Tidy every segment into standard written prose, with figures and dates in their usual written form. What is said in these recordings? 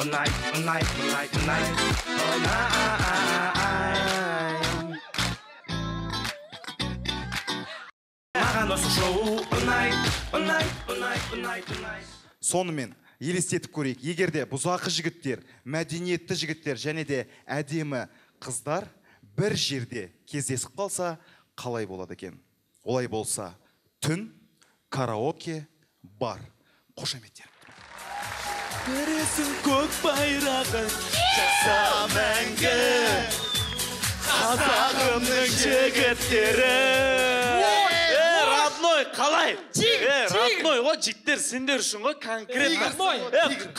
ұнайды, ұнайды, ұнайды, ұнайды, ұнайды. Маған осы шоу ұнайды, ұнайды, ұнайды, ұнайды, ұнайды. Сонымен елестетіп көрейік, егер де бұзақы жігіттер, мәдениетті жігіттер және де әдемі қыздар бір жерде кездесіп қалса, қалай болады екен? Олай болса, түн, караоке, бар. Қошеметтер. Көресің көк байрағын, жаса мәңгі, қазағымның жігіттері. Родной, қалай? Родной ғой, жігіттер, сендер үшін ғой, конкретно.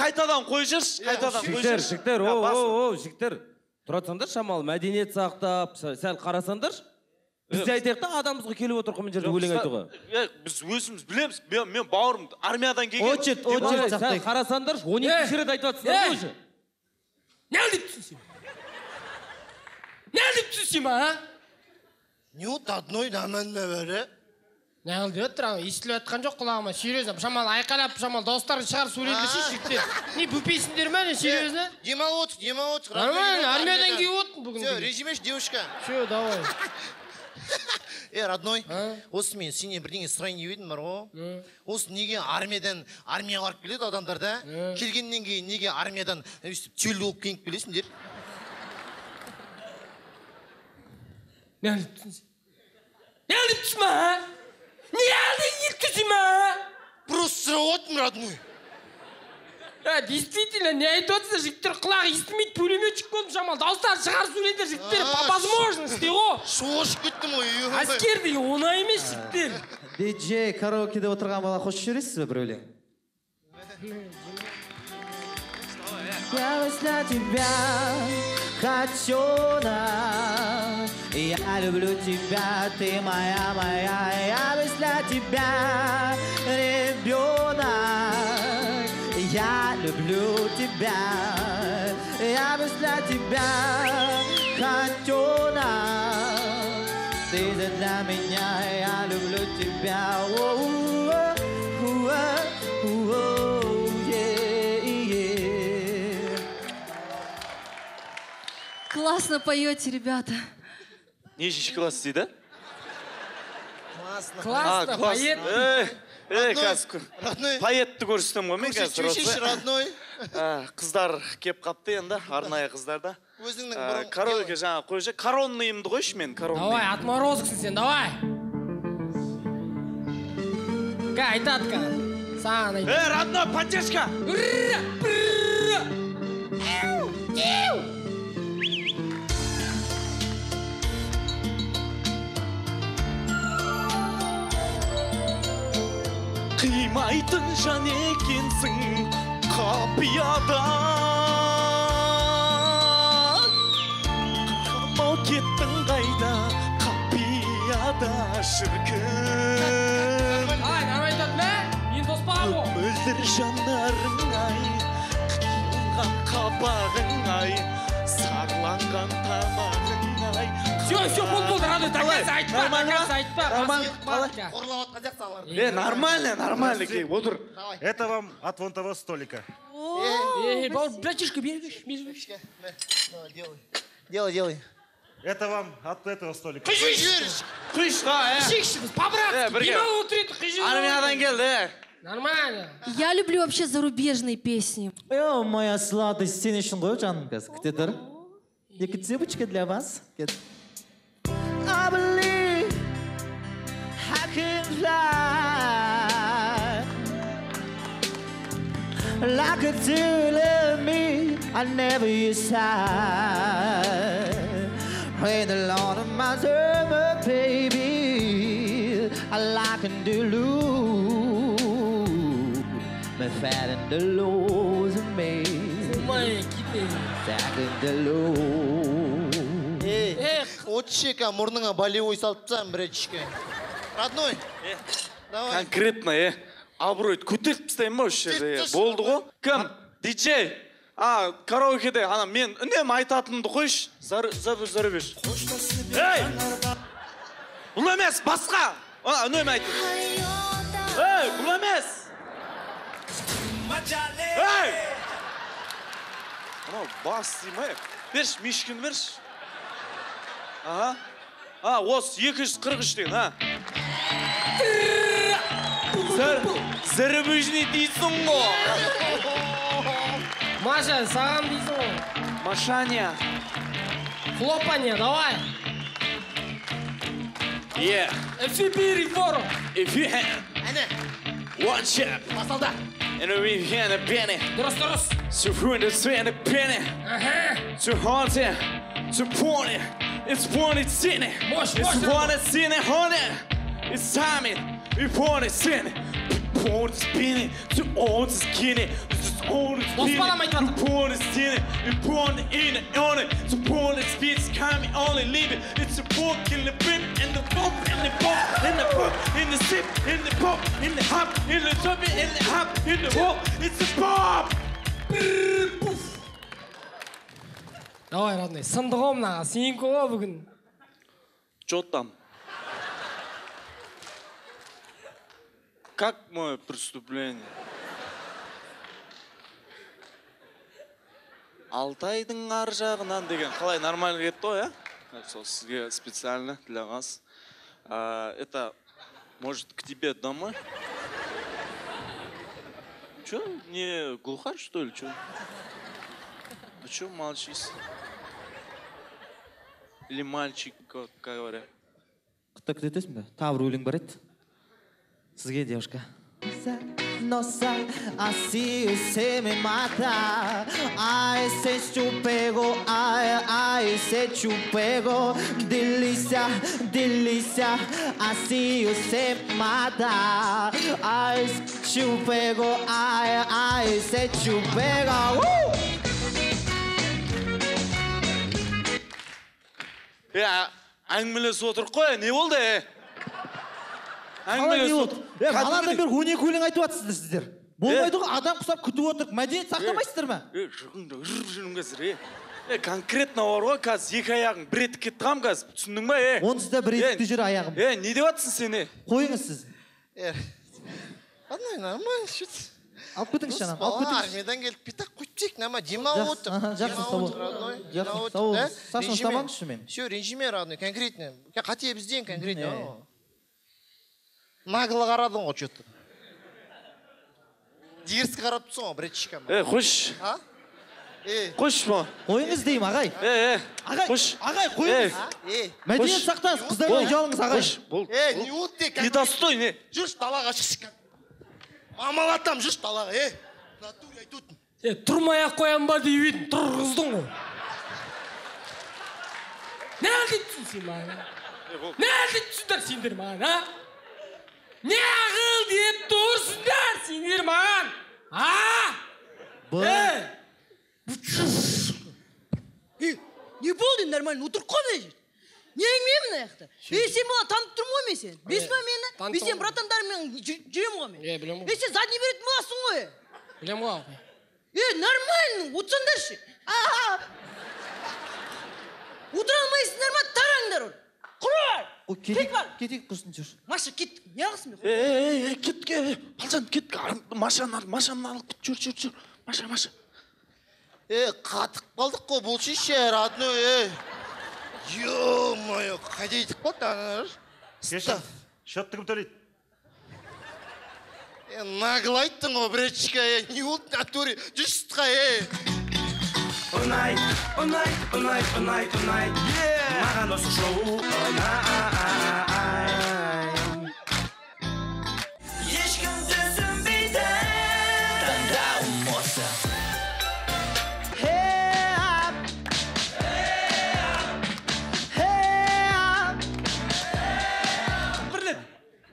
Қайтадан қой жүрші, қайтадан қой Жігіттер, жүрші. жігіттер, оу, жігіттер. Тұра тұрсаңдар, шамалы мәдениет сақтап, сәл қарасаңдаршы. Біз де айтайық та, адамымызға келіп отыр ғой мына жерде өлең айтуға. Біз өзіміз білеміз, мен бауырым армиядан келген. Очередь, очередь Сәл сақтайық. қарасаңдаршы, 12 рет айтып жатсыңдар ғой уже. Не деп түсінсем? Не деп түсінсем, а? Не вот одной нормально бәрі. Не қыл деп отыр, ана естіліп жатқан жоқ құлағыма, серьезно. Шамалы айқайлап, шамалы дауыстарын шығарып сөйлеңдерші, жігіттер. Не бөпейсіңдер ме, не серьезно? Демалып отыр, демалып отыр. Нормально, армиядан келіп отырмын бүгін. Все, ренжімеші, девушка. Все, давай. Родной, осы мен сенен бірдеңе сұрайын деп едім бар ғой. Осы неге армиядан армияға барып келеді адамдар да? Келгеннен кейін неге армиядан өйстіп түйелі болып киініп келесіңдер? Не деп түсінсің? Не деп түсін, а? Не деп түсін, а? Просто сұрап отырмын, родной. Действительно, не айтып отырсың, жігіттер, құлағы естімейді, пулеметчик болып шамалы дауыстарын шығарып сөйлеңдер, жігіттер, по возможности ғой. Шошып кеттім ғой. Әскер деген оңай емес, жігіттер. Диджей, караокеде отырған бала қосып жібересіз бе бір өлең? Я для тебя хочу, я люблю тебя, ты моя, моя, я для тебя, ребенок. Я люблю тебя, я для тебя хочу, ты для меня, я люблю тебя. Классно поете, ребята. Нешінші класс дейді? Классно. Классно поет. Қазір поетті көрсетемін ғой мен қазір. Көрсетші, родной. Қыздар кеп қапты енді, арнайы қыздар да. Өзіңнің бұрын... Караоке жаңа қойшы, коронныйымды қойшы мен, коронный. Давай, отморозксың сен, давай. Ка, айтады ка. Саған айтады. Родной, поддержка! Ура! Ура! Қимайтын жан екенсің қапиядан, қамау кеттің қайда қапияда шіркін. Ай, нормально айтады ма? Мен доспағым ғой. Мөлдір жанарың ай, қиылған қабағың ай, сарланған тамағың ай. Все, все, болды, болды, родной, до конца айтпа, до конца айтпа. Нормально, қалай? Қорлап отқан сияқты алар. Нормально, нормально, кей, отыр. Это вам от вон того столика. Эй, братишка, бергеш, бергеш. Делай, делай, делай. Это вам от этого столика. Құйшы, құйшы, құйшы, біз по-братски, демалып отыр едік, құйшы. Армиядан келді, Нормально. Я люблю вообще зарубежные песни. О, моя сладость, сен үшін ғой, жаным, қазір күте тұр. Екі цепочка для вас. I believe I can fly like a to me. I never used high. When the Lord of my summer, baby, I like to lose my fat and the lows of me. Second the lows. Отшека мұрныңа болевой салып тастаймын бір ішке. Родной, давай. Конкретно, абыройды көтеріп тастаймын ба осы жерде? Болды ғой. Кім? Диджей. Караокеде, ана мен үнемі айтатынымды қойшы. Зарубеж. Ей! Бұл емес, басқа. Үнемі айт. Ей, бұл емес. Ей! Мынау бас дей ма? Берші, мишкені берші. Аха. А, осы 243 деген, а? Зарубежный дейсің ғой. Маша, саған дейсің ғой. Машаня. Хлопанье, давай. Е. Эфибири форум. Эфи. Әне. One shot. Басталды. Дұрыс, дұрыс. Мощь, мощь. Дос балам айтып жатыр. Давай, родной, сынды ғой мына, сенікі ғой бүгін. Чё там? Как мое преступление? Алтайдың ар жағынан деген қалай нормально кетті ғой, а? Сол сізге специально для вас. Это, может, к тебе домой? Чё, не глухарь, что ли, чё? А чё молчишь? Или мальчик, как говорят? Құтта күтетесің бе? Тағы бір өлең бар еді. Сізге, девушка. Nossa, assim você me mata. Ai, se te pego, ai, ai, se te pego. Delícia, delícia, assim você me mata. Ai, se te pego, ai, ai, se te pego. Әңгімелесіп отырық қой, не болды, Қалай не болды? Анадан бері 12 өлең айтып жатсыздар сіздер. Болмайды ғой, адам құсап күтіп отырық. Мәдениет сақтамайсыздар ма? Жығыңды ұрып жүрмін қазір, Конкретно бар ғой, қазір екі аяғың бір етікке тығам қазір, түсіндің ба, Онсыз да бір етікте жүр аяғым. Не деп жатсың сен, Қойыңыз сіз. Родной, нормально, что ты? Алып кетіңізші, анам, алып кетіңізші. Армиядан келіп, питақ қойып тек, нама, демалып отыр. Жақсы, сау бол. Жақсы, сау болыңыз. Сашаны ұстамаңызшы мен. Все, ренжіме, родной, конкретно. Қате бізден конкретно. Нагло қарадың ғой, че-то. Дерзко қарап тұрсың ғой, братишка. Қойшы. А? Қойшы ма? Қойыңыз деймін, ағай. Ағай, қойшы. Ағай, қойыңыз. Мәдениет сақтаңыз, қыздардан ұялыңыз, ағай. Не болды де? Недостой, не? Жүрші далаға шықшы. Мамалатам, жүрші далаға, Натуре айтып өттім. Тұрмай ақ қоям ба деп едім, тұрғыздың ғой. Не айтыпсың сен маған? Не айтыпсыңдар сендер маған, а? Не қыл деп тұрсыңдар сендер маған, а? Не болды, нормально, отырып қой мына жерде. Не әңгіме мына жақта? Сен маған танып тұрмын ғой мен сені. Білесің ба мені? Мен сенің братандарыңмен жүремін ғой мен. Білемін ғой. Сен задний беретін боласың ғой. Білемін ғой. Нормально, отырсаңдаршы. Отыра алмайсыңдар ма, тараңдар ол. Құрар! Кетейік, кетейік, құрсын жүр. Маша, кет, не қылсың мен? Кет, Балжан, кет, Машаны алып кет, жүр, жүр, жүр. Маша, Маша. Қатып қалдық қой, бұл шеше, родной, Ё-моё, қайда етіп қалды аналар? Кешір, счетты кім төлейді? Нагло айттың ғой, братишка, не болды натуре, жүрші сыртқа, Ұнайды, ұнайды, ұнайды, ұнайды, ұнайды. Маған осы шоу ұнайды. Ешкім түсінбейді, таңдауым осы.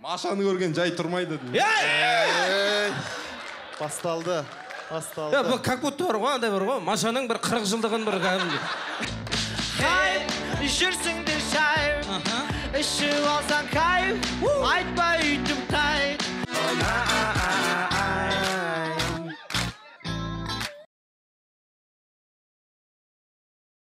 Машаны көрген жай тұрмайды. Басталды. Басталды. Как будто бар ғой, андай бар ғой. Машаның бір 40 жылдығын бір кәдімгі. Хайп, жүрсіңдер шайып, ішіп алсаң кайф, айтпа өйтіп тай. Ұнайды.